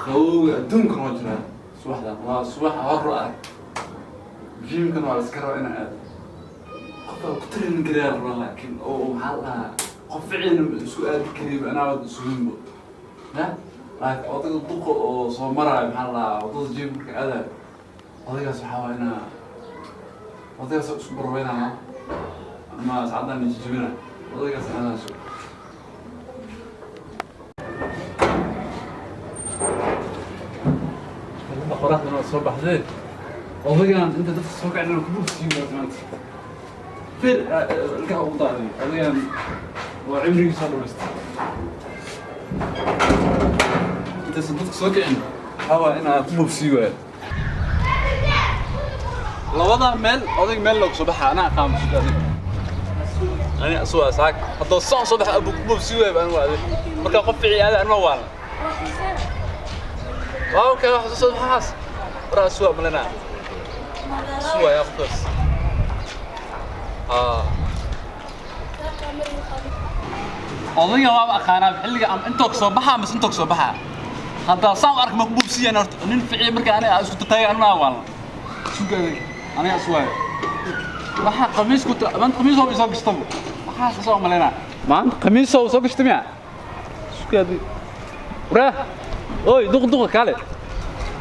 Qabowga adduunkan waa jiraa. Subaxdan waa subax hor u arag. Gymkan waa la iska rabaa inaan aado. Qof baa ku training gareeyaa la rabaa, laakiin oo maxaa la dhahaa, qof ficilna isku aadi kariba anaa wada isuginbo ya. Laakiin odayga duqa oo soo maraayo, maxaa la dhahaa, waddada gym marka aadayo, odaygaas waxaa waa inaa odaygaas isku barweynaa ama sacadan jijibina odaygaas aadaaso. Qoraxdana waa soo baxdee, odaygan inta dadka soo kacin ku bogsiiyo maanta fir ilkaha ugu daadiyo. Odaygan waa cimrigiisa dhamaystay intaysan dadka soo kicin. Waxaa waa inaa ku bogsiiyo waaya labada meel. Odayg meel loogu soo baxa anaa aqaamo sida adig ani asugaa saak haddoo saan soo baxa abu ku bogsiiyo waaya baan waa adig markaa qof ficii aada anma waalan. Waa okay, wax soo baxaas waraa suwa malena suwa yaa qofkaas. Odayga waaba aqaanaa xilliga ama intoo kasoo baxaa mise intoo kasoo baxaa. Haddaa saan u ark ma ku buubsiiyaan horta nin ficiya marka aniga isku tataagay anuna waalna sugaaday aniga iswaayo. Waxaa qamiis ku maanta qamiis oo isoo gashtaba waxaas soo malaynaa maanta qamiis oo soo gashta miya sugaaday. Waraa oy duq duqa kaale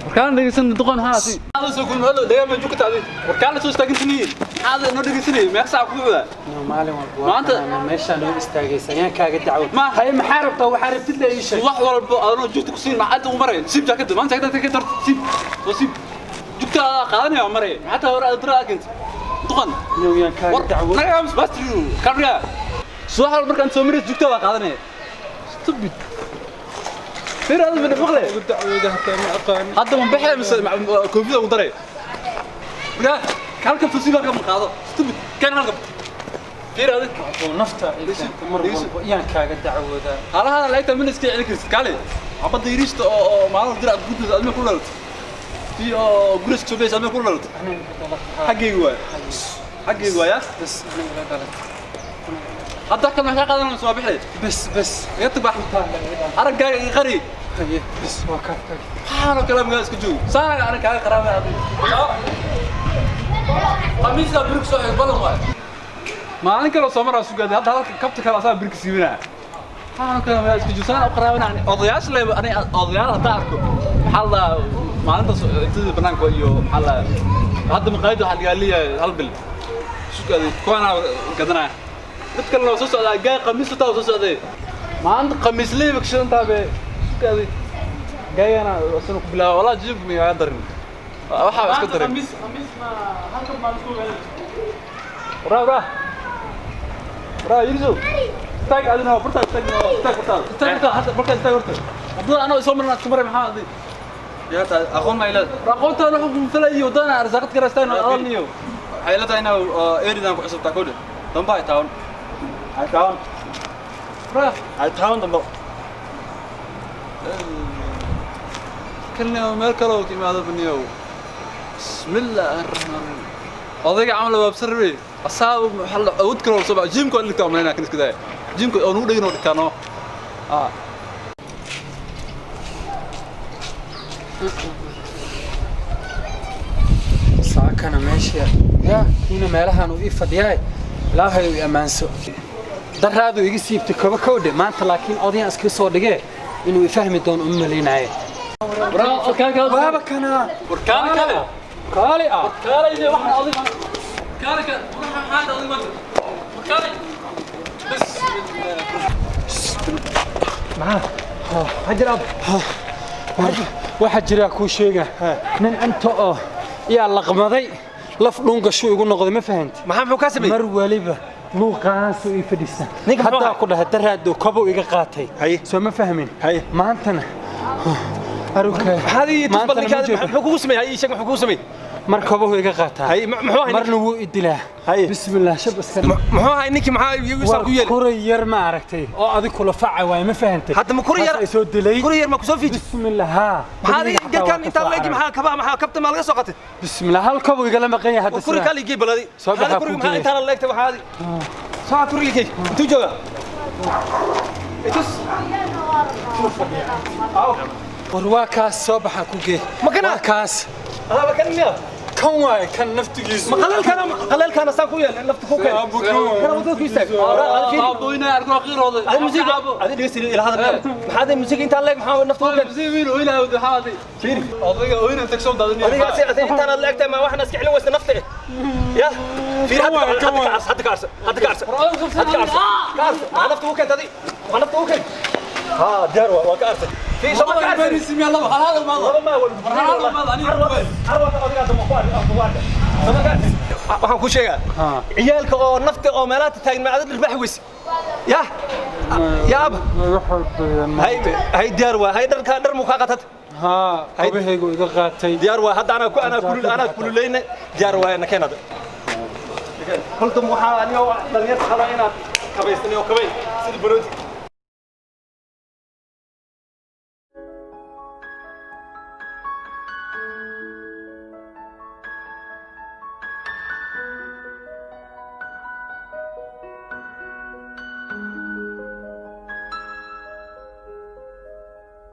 warkaan dhegeysan duqan maxaa si aad soo kulma halo dhagaa ma joogta adi warkaan soo istaagintanii maxaad noo dhegeysanay meeq saac ku wadaa? Maalin walba Maanta- meeshaan noo istaagaysa ayaan kaaga dacwo. Ma- Haye, maxaa rabtaa? Waxaa rabtid la ii sheeg. Wax walba adoo joogta ku siin maxaad ugu maray. Siib jaakada maanta, jaakada ka darto, siib soo siib jugta qaadanaya waa maray. Maxaa taa hore aad dira akint duqan? Niyow yaan kaaga war dacwo. Naga aamus bastri kabriya. Subax walba markaan soo maray jugta waa qaadanaya. Stupid fir aad ma maqle. Ugu dacwooda hataa ma aqaan. Hadda ma baxay mise koofida ugu daray? Marka halka tusiba halka ma qaado. Stupid kan halka fir aad. Oo nafta ay keento mar walba yaan kaaga dacwoodaa. Halaha lacagta min iska celi kartid kaale xabadda yariista oo maalin dirac gudda adma ku dhalat tii oo guriska soo bixis adma ku dhalat. Aniga ila dhalatay. Xaggayga waay, xaggayga waaya. Bas aniga ila dhalatay. Hadda kan maxaa qaadanaysa? Waa bixi. Bas bas. Iga tag bax araggaaga iga qari. Haye, bas waa kaa tag. Waxaan oo kale magaala iska joogo saanaga aniga kaaga qaraabay adiga qamiiska birig soo xig balan waay. Maalin kale oo soo maraa sugaaday hadda halka kabta kale asaa birig siibinaa. Waxaan oo kale magaala iska joogo saana u qaraabana ani odayaasha leeba. Ani odayaal haddaa arko, maxaa la dhahaa, maalintaas intadii banaanka iyo maxaa la dhahaa, hadda maqaayadda waxaa lagaa leeyahay hal bil sugaaday kuwaanaa gadanaya. Mid kalena waa soo socdaa gaay qamiis wataa waa soo socday maanta qamiis leeba kashidantaa be sugaaday gaayana asana ku bilaaba. Walaa jibka migaa darin waxaa iska darin. Khamiis ma halkan baan isku ogaanay. Waraa waraa waraa yiriso istaag adina bartaa istaag istaag bartaa istaag bartaa hadda bartaa istaag horta waddada anoo soo marna isku maray maxaa adi? Yaa aqoon ma ilaad. Aqoontaada wuxuu kumfalay waddadana arsaaqad kara istaag adalniyo. Waxay ila tahay inaa eridan ku cusubtaa kowdhe damba ay taawan ay taawan waraa ay taawan damba. Kalna meel kale oo ka imaado baniyow. Bismillaahi arraxmaan raxiim. Odayga camal waa absar rabay asaab waxaa la awood kale oo soo baxa gymka waa dhigtaa malaynaa kan iska daaya gymka oo nugu dhegin oo dhigtaa noo. Saakana meesha yaa kiina meelahan uu ii fadhiyaay. Ilaahay uu i ammaanso. Daraadu iga siibtay kaba kowdhe maanta, laakiin odayaan iskaga soo dhigee inuu i fahmi doono uma malaynaye. Waraa kaale kaale. Waaba kana. War kaale kaale. Kaale ah. Kaale iyo waxaan odayga kaale kaale waxaan maxaa odayga maanta war kaale. Maxaa hajar ab waxaa jira kuu sheega nin inta oo yaa laqmaday laf dhuungashuu igu noqday, ma fahanti? Maxaa muxuu kaa sameeyey? Mar waliba luuqaansu ii fadhiista. Ninka muxuu haddaa ahaa? Ku dhahay daraado kobow iga qaatay. Haye. Soo ma fahmin? Haye. Maantana aruka Maxaad ii tus bal maantana ma ninkaada joogo. muxuu kugu sameeyey? Ii sheeg muxuu kugu sameeyey. Mar kobow iga qaataa. Haye, muxuu ahay ninka? Marna wuu i dilaa. Haye. Bismillaah shab iska. Muxuu ahay ninkii? Maxaa igu war ku yeelay? Kuray yar ma aragtay oo adig kula faca waay, ma fahantay? Hadda ma kuri yar Kaas ay soo dilay. Kuri yar ma ku soo fiiji? Bismillaah haa. Maxaad Beriga ii xataa garkaan waa ka intaa soo leegi? cararay. Maxaa kabaha, maxaa kabta maa laga soo qaatay? Bismillaah hal kobow igala maqan yahay hadda. Kuri sidaa. kaali gey baladi. Soo baxaa kuri ku maxaa geeyay. intaa la leegtay waxaadi soo kuri gey intuu joogaa itus. Aw. War waa kaas, soo baxa ku gee. Ma kana? Waa kaas. Adaaba kan miya? Kan waaye, kan naftigiisu. Ma qaleelkaana, qaleelkaana saan ku yeel nafta ku keen. Kana wadada ku istaag. Aabo inaa arko qiirooday. Adi musiga, adi dhegeysi ila hadal. Maxaa adi musiga intaan leeg, maxaa nafta ku keen? Wiil oyna waxaa adi. Fiiri. Odayga oyna tagso daadin. Adiga si adi intaan aad leegtahay ma waxna iska celin weysa nafta? Ya fiiri hadda, hadda ka arsa, hadda ka arsa, hadda ka arsa, hadda ka arsa, ka arsa. Maxaa nafta ku keentay adi? Maxaa nafta ku keentay? Ha, diyaar waa, waa ka arsa. Fiiri sama ka arsa. Laba ma wal. Waxaan ku sheegaa ciyaalka oo nafta oo meelaha taagan ma adad dhirbax weyse. Ya ya ab, hay hay, diyaar waa. Hay, dharka dhar muu kaa qatad? Haa, kobahaygu iga qaatay. Diyaar waa hadda, anaa ku anaa kulul, anaa kululeyna. Diyaar waa, na keenada koltum. Waxaa aniga dhalinyarta qabaa inaad kabaysani oo kabay sida barooti.